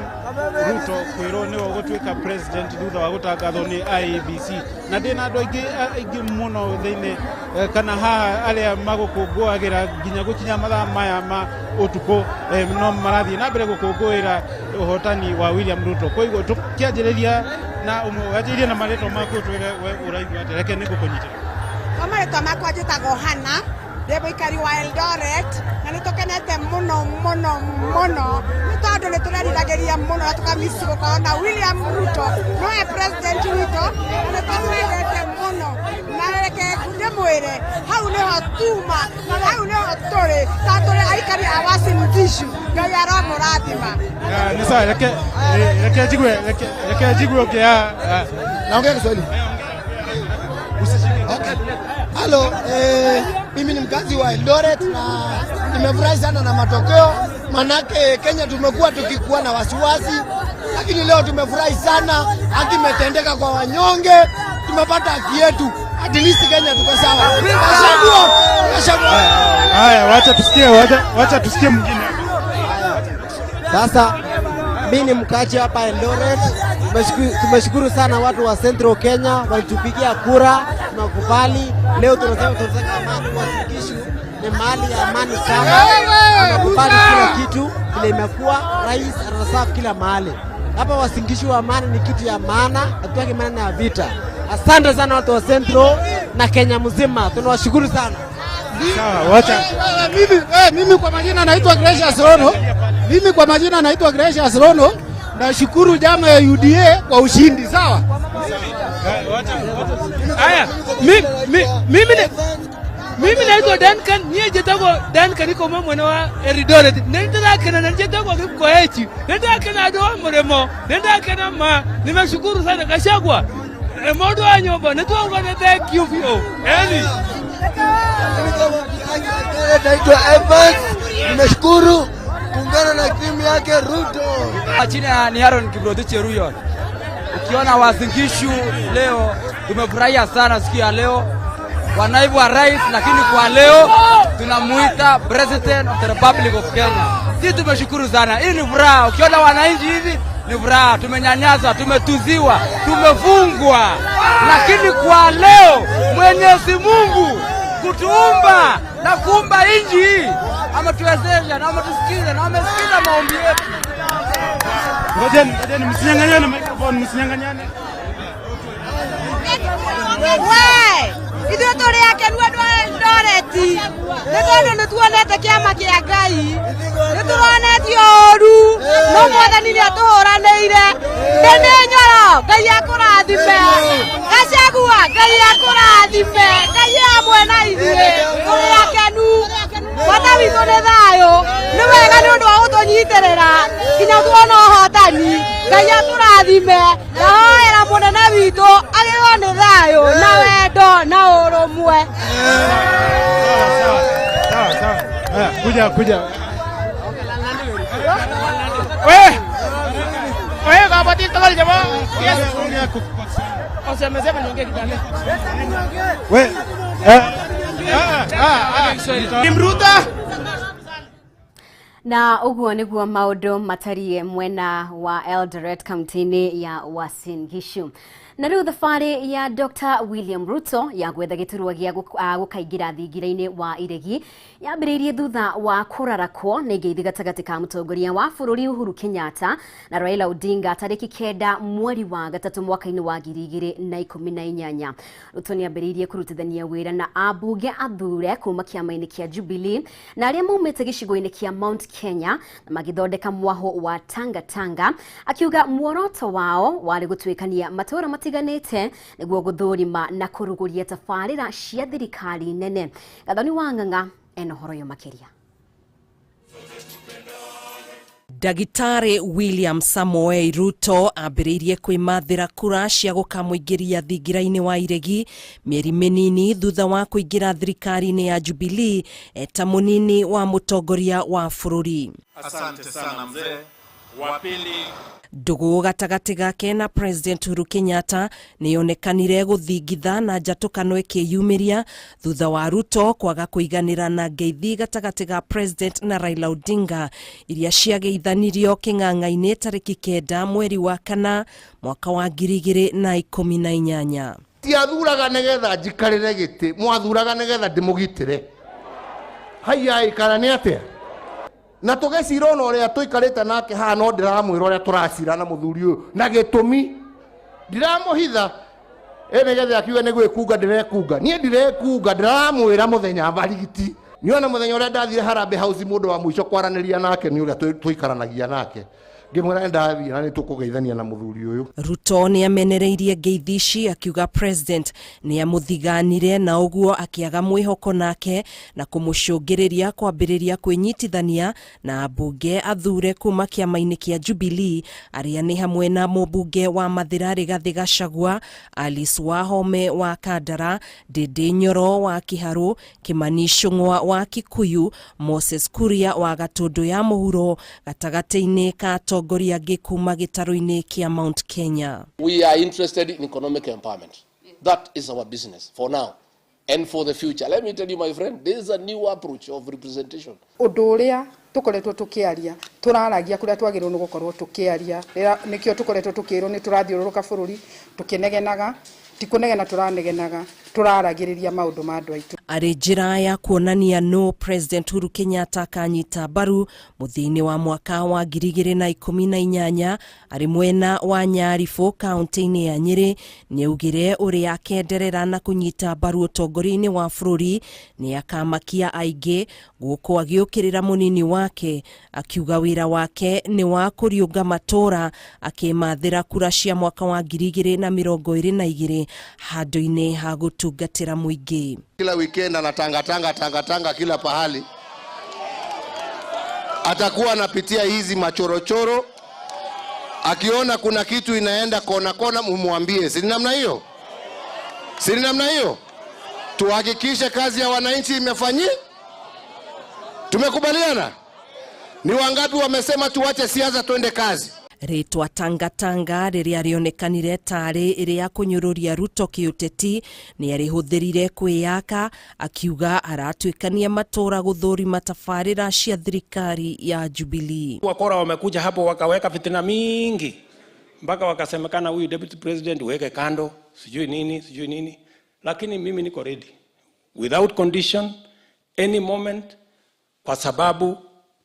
Speaker 2: Ruto kwĩrwo nĩwe ũgũtuĩka president thutha wa gũtangathwo nĩ IEBC. Na ndĩ na andũ aingĩ mũno thĩinĩ kana haha arĩa magũkũngũagĩra nginya gũkinya mathaa maya ma ũtukũ, no marathiĩ na mbere gũkũngũĩra ũhotani wa William Ruto. Koguo tũkĩanjĩrĩria na ũmwe na marĩtwa maku twĩre we ũraigua atĩa, reke nĩngũkũnyitĩra.
Speaker 28: Kwa marĩtwa makwa njĩtagwo Hana
Speaker 3: Ndĩ mũikari wa Eldoret na nĩ tũkenete mũno mũno mũno nĩ tondũ nĩ tũreriragĩria mũno na tũkamisi gũkorwo na William Ruto nowe president witũ na nĩ tũmwendete mũno na reke ndĩmwĩre hau nĩho tuma na hau nĩho tũrĩ ta tũrĩ aikari a Uasin Gishu. Ngai aromũrathima.
Speaker 2: Ni sawa, reke njigue, reke njigue ũngĩ.
Speaker 4: Naongea Kiswahili. Okay. Halo, mimi ni mkazi wa Eldoret na nimefurahi sana na matokeo, manake Kenya tumekuwa tukikuwa na wasiwasi, lakini leo tumefurahi sana, haki imetendeka kwa wanyonge, tumepata haki yetu. At least Kenya tuko sawa. Gachagua, Gachagua.
Speaker 2: Haya, wacha tusikie, wacha tusikie mwingine.
Speaker 5: Sasa mimi ni mkaaji hapa Eldoret. Tumeshukuru sana watu wa Central Kenya walitupigia kura, tunakubali. Leo tunasema tunataka amani. Uasin Gishu ni mahali ya amani sana, tunakubali kila kitu vile imekuwa. Rais anasafu kila mahali hapa Uasin Gishu. Amani ni kitu ya maana, hatutaki maneno ya vita. Asante sana watu wa Central na Kenya mzima, tunawashukuru sana.
Speaker 2: Sawa, wacha
Speaker 6: Mimi kwa majina naitwa Gracious Rono. Mimi kwa majina naitwa Gracious Rono. Nashukuru jama ya UDA kwa ushindi, sawa?
Speaker 25: Aya, mimi naitwa Duncan, niye jetagwo Duncan iko mwena wa Eldoret. Nindakena na jetagwo Kipkoech. Nindakena andũ a Mũrĩmo. Nindakena ma. Nimeshukuru sana Gachagua. Mũndũ wa nyũmba nĩtwauga nĩ thank you biũ. Eni.
Speaker 4: Naitwa Evans, nimeshukuru kuungana na timu yake Ruto.
Speaker 8: Majina ni Aaron Kiprotich Cheruiyot. Ukiona Uasin Gishu leo tumefurahia sana siku ya leo kwa naibu wa rais, lakini kwa leo tunamuita President of the Republic of Kenya. Sisi tumeshukuru sana, hii ni furaha. Ukiona wananchi hivi ni furaha. Tumenyanyaswa, tumetuziwa, tumefungwa, lakini kwa leo Mwenyezi Mungu kutuumba na kuumba nchi hii ametuwezesha na ametusikiza na amesikiza maombi yetu.
Speaker 2: Ngojeni, ngojeni, msinyang'anyane microphone, msinyang'anyane.
Speaker 3: We, ithuĩ tũrĩ akenu andũ a Eldoret nĩ tondũ nĩ tuonete kĩama kĩa Ngai, nĩ tũronetio ũru no mwathani nĩ atũhũranĩire. Ndĩ Nyoro, Ngai akũrathime. Gachagua, Ngai akũrathime. Ngai hamwe na ithuĩ, tũrĩ akenu. Bata witũ nĩ thayũ, nĩ wega nĩ ũndũ wa gũtũnyitĩrĩra nginya tuona ũhotani. Ngai atũrathime, ndahoera mũnene witũ agĩrwo nĩ thayũ na wendo na ũrũmwe.
Speaker 2: Sawa, sawa. Haya, kuja, kuja.
Speaker 9: We, kabatik tugul chebo. Osemesema niongee Kitale.
Speaker 2: We,
Speaker 9: Nimruta.
Speaker 1: Na ũguo nĩguo maũndũ matariĩ mwena wa Eldoret kaunti-inĩ ya Uasin Gishu. Na rĩu thabarĩ ya Dr. William Ruto ya gwetha gĩturwa gĩa gũkaingĩra thingira-inĩ wa iregi yambĩrĩirie thutha wa kũrarakwo nĩ ngeithi gatagatĩ ka mũtongoria wa bũrũri Uhuru Kenyatta na Raila Odinga tarĩki 9 mweri wa 3 mwaka-inĩ wa 2018. Ruto nĩambĩrĩirie kũrutithania wĩra na ambunge athure kuma kĩama-inĩ kĩa Jubilee na arĩa maumĩte gĩcigo-inĩ kĩa Mount Kenya na magĩthondeka mwaho wa Tanga Tanga, akiuga muoroto wao warĩ gũtuĩkania matũũra matiganĩte nĩguo gũthũrima na kũrugũria tabarĩra cia thirikari nene. Gathoni wa Ng'ang'a ena ũhoro ũyũ makĩria.
Speaker 10: Ndagĩtarĩ William Samoei Ruto ambĩrĩirie kwĩmathĩra kura cia gũkamũingĩria thingira-inĩ wa iregi mĩeri mĩnini thutha wa kũingĩra thirikari-inĩ ya Jubilee eta mũnini wa mũtongoria wa bũrũri.
Speaker 11: Asante sana mzee. Wa pili,
Speaker 10: Ndũgũ gatagatĩ gake na President Uhuru Kenyatta nĩyonekanire gũthingitha na njatũkano ĩkĩyumĩria thutha wa Ruto kwaga kũiganĩra na ngeithi gatagatĩ ga President na Raila Odinga iria ciageithanirio kĩng'ang'a-inĩ tarĩki 9 mweri wa 4 mwaka wa 2018.
Speaker 22: Tiathuraga nĩgetha njikarĩre gĩtĩ, mwathuraga nĩgetha ndĩmũgitĩre. Haiya ikara nĩ atĩa? Na tũgecira ona ũrĩa tũikarĩte nake haha no ndĩramwĩra ũrĩa tũracira na mũthuri ũyũ na gĩtũmi ndiramũhitha. Ĩ nĩgetha akiuge nĩ gwĩkunga ndĩrekunga. Niĩ ndirekunga, ndĩramwĩra mũthenya barigiti. Niona mũthenya ũrĩa ndathire Harambee House mũndũ wa mũico kwaranĩria nake nĩ ũrĩa tũikaranagia nake. Ngĩmwĩra nĩ ndathiĩ na nĩ tũkũgeithania na mũthuri ũyũ.
Speaker 10: Ruto nĩ amenereirie ngeithi ici akiuga president nĩ amũthiganire na ũguo akĩaga mwĩhoko nake na kũmũcũngĩrĩria kwambĩrĩria kwĩnyitithania na ambunge athure kuma kĩama-inĩ kĩa Jubilee arĩa nĩ hamwe na mũmbunge wa Mathĩra Rigathĩ Gachagua, Alice Wahome wa Kandara, Ndindi Nyoro wa Kiharu, Kimani Ichung'wa wa Kikuyu, Moses Kuria wa Gatũndũ ya Mũhuro, gatagatĩ-inĩ ka atongoria angĩ kuma gĩtarũ-inĩ kĩa Mount Kenya.
Speaker 7: We are interested in economic empowerment. That is our business for now and for the future. Let me tell you, my friend, this is a new approach of representation.
Speaker 12: Ũndũ ũrĩa tũkoretwo tũkĩaria, tũraragia kũrĩa twagĩrĩirwo nĩ gũkorwo tũkĩaria. Nĩkĩo tũkoretwo tũkĩrwo nĩ tũrathiũrũrũka bũrũri tũkĩnegenaga, ti kũnegena tũranegenaga, tũraragĩrĩria maũndũ ma andũ aitũ.
Speaker 10: Arĩ njĩra ya kuonania no President Uhuru Kenyatta akanyita mbaru mũthia-inĩ wa mwaka wa 2018 arĩ mwena wa Nyaribũ kaunti-inĩ ya Nyĩrĩ, nĩaugire ũrĩa akenderera na kũnyita mbaru ũtongoria-inĩ wa bũrũri nĩ akamakia aingĩ gũkũ agĩũkĩrĩra mũnini wake akiuga wĩra wake nĩ wa kũriũnga matũra akĩmathĩra kura cia mwaka wa 2022 handũ-inĩ ha gũtungatĩra mũingĩ.
Speaker 22: Kila weekend anatangatanga tangatanga kila pahali, atakuwa anapitia hizi machorochoro, akiona kuna kitu inaenda kona kona mumwambie. Si namna hiyo? Si namna hiyo? Tuhakikishe kazi ya wananchi imefanyika. Tumekubaliana? Ni wangapi wamesema tuache siasa tuende kazi?
Speaker 10: Rĩtwa Tangatanga rĩrĩa rĩonekanire tarĩ rĩa kũnyũrũria Ruto kĩũteti nĩ arĩhũthĩrire kwĩyaka akiuga aratuĩkania matũra gũthũrima tabarĩra cia thirikari ya Jubilee.
Speaker 13: Wakora wamekuja hapo wakaweka fitina mingi mpaka wakasemekana huyu deputy president uweke kando, sijui nini, sijui nini, lakini mimi niko ready without condition any moment, kwa sababu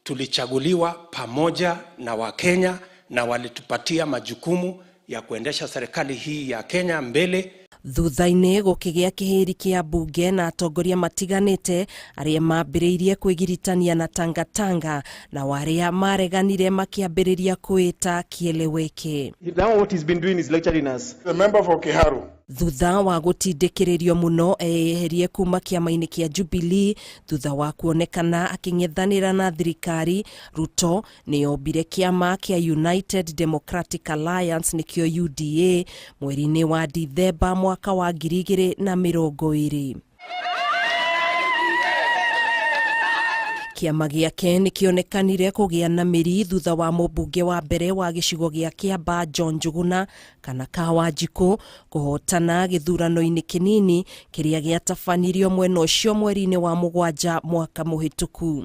Speaker 13: tulichaguliwa pamoja na Wakenya na walitupatia majukumu ya kuendesha serikali hii ya Kenya mbele.
Speaker 10: Thutha-inĩ gũkĩgĩa kĩhĩri kĩa mbunge na atongoria matiganĩte arĩa mambĩrĩirie kwĩgiritania na Tangatanga na arĩa mareganire makĩambĩrĩria kwĩta kieleweke.
Speaker 14: Now what he's been doing is lecturing us.
Speaker 15: The member for Kiharu.
Speaker 10: Thutha wa gũtindĩkĩrĩrio mũno eyeherie kuma kĩama-inĩ kĩa Jubilee thutha wa kuonekana akĩng'ethanĩra na thirikari, Ruto nĩombire kĩama kĩa United Democratic Alliance nĩkĩo UDA mweri-inĩ wa Dithemba mwaka wa 2020. Kĩama gĩake nĩkĩonekanire kũgĩa na mĩri thutha wa mũmbunge wa mbere wa gĩcigo gĩa Kĩamba John Njuguna kana Kawanjikũ kũhotana gĩthurano-inĩ kĩnini kĩrĩa gĩatabanirio mwena ũcio mweri-inĩ wa mũgwanja mwaka mũhĩtũku.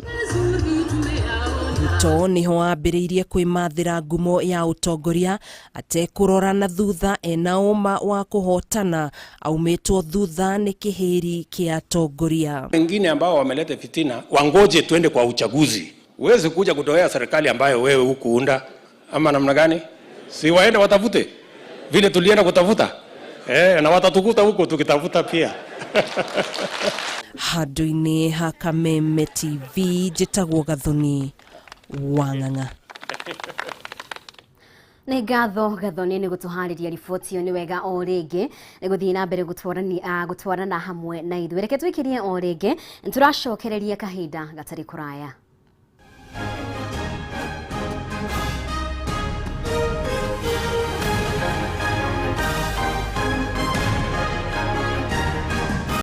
Speaker 10: Ruto nĩho ambĩrĩirie kwĩmathĩra ngumo ya ũtongoria atekũrora na thutha ena ũma wa kũhotana aumĩtwo thutha nĩ kĩhĩri kĩa atongoria.
Speaker 13: Wengine ambao wameleta fitina wangoje tuende kwa uchaguzi. Huwezi kuja kutoea serikali ambayo wewe hukuunda ama namna gani? Si waende watafute vile tulienda kutafuta, na watatukuta huko tukitafuta pia.
Speaker 10: Handũ-inĩ ha Kameme TV njĩtagwo Gathoni Wang'ang'a.
Speaker 1: Nĩ ngatho Gathoni nĩ gũtũharĩria riboti ĩyo, nĩ wega o rĩngĩ nĩ gũthiĩ na mbere gũtwarana hamwe na ithuĩ. Reke twĩkĩrie o rĩngĩ nĩtũracokereria kahinda gatarĩ kũraya.